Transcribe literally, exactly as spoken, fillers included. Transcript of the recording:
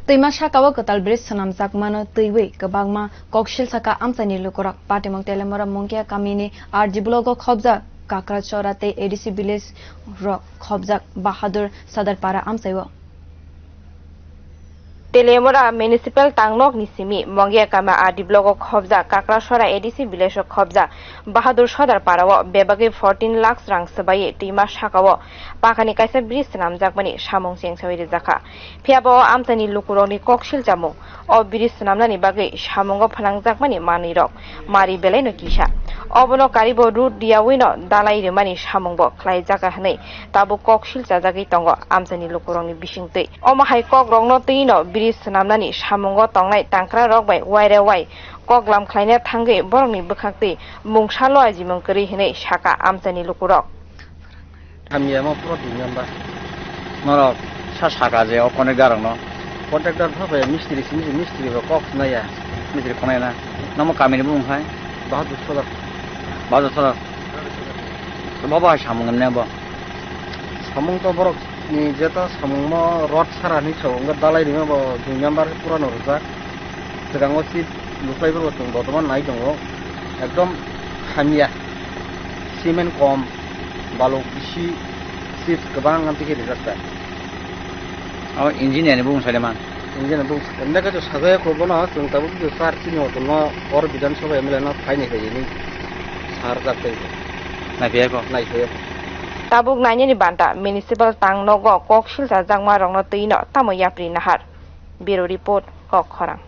Twima saka-o kwtal bridge swnamjakmano twiwi kwbangma koksil saka amchaini lukurok. Patimok Teliamura Mongia kamini R D block-o khobjak Kakrachora tei A D C village-rok khobjak Bahadur Sadarpara amchaio. Teliamura Municipal tangnokni simi Mongia kama R D block-o khobjak Kakrachora A D C village-o khobjak Bahadur Sadarpara-o bebagwi fourteen lakhs rang swbaiwi twima saka-o pakhani kaisa bridge swnamjakmani samung chengsawi rijakha. Phiya bo o amchaini lukurokni koksil chamung o bridge swnamnani bagwi samungo phnangjakmani manwirok mari belaino kisa. Obono karibo road riyawino dalai rwmani samungbo khlaijaka hwnwi tabuk koksil chajagwi tongo amchaini lukurokni bisingtwi. Omo hai kokrokno twino bridge swnamnani samungo tongnai tangkrarok bai waire wai koklam khlaina thangwi borokni bwkhaktwi mungsa loaijimung kwrwi hwnwi saka amchaini lukurok. Hamya mo pura dui number. Norok sa saka je o contractor rokno. Contractor pha bai mistri simi se mistri bo kok naya. Mistri khonai na. Namo kamini bumung khai? Bahadur Sodar. Bahadur Sodar. Baba hai samung ne bo. Samung to borok ni jeta samung mo rot sara ni samung dalai rima bo dui number pura no rwjak. Swkango si luklai borok chwng botoman nai tongo. Ekdom hamya. Cement kom. Balok bisi chips kwbang amtwi khe rijak ta. O engineer ni bumung sai de man. Engineer bumung sai. Enda khe sajaya ko bono chwng tabuk video sar chini hotel no or Bidhan Sabha M L A no phai nai khe ini sar jak tai. Nai phiya ko. Nai phiya. Tabuk nainani banta municipal tang nogo kok silsa jakma rokno twi no tamo yapri nahar. Bureau report, Kok Khorang.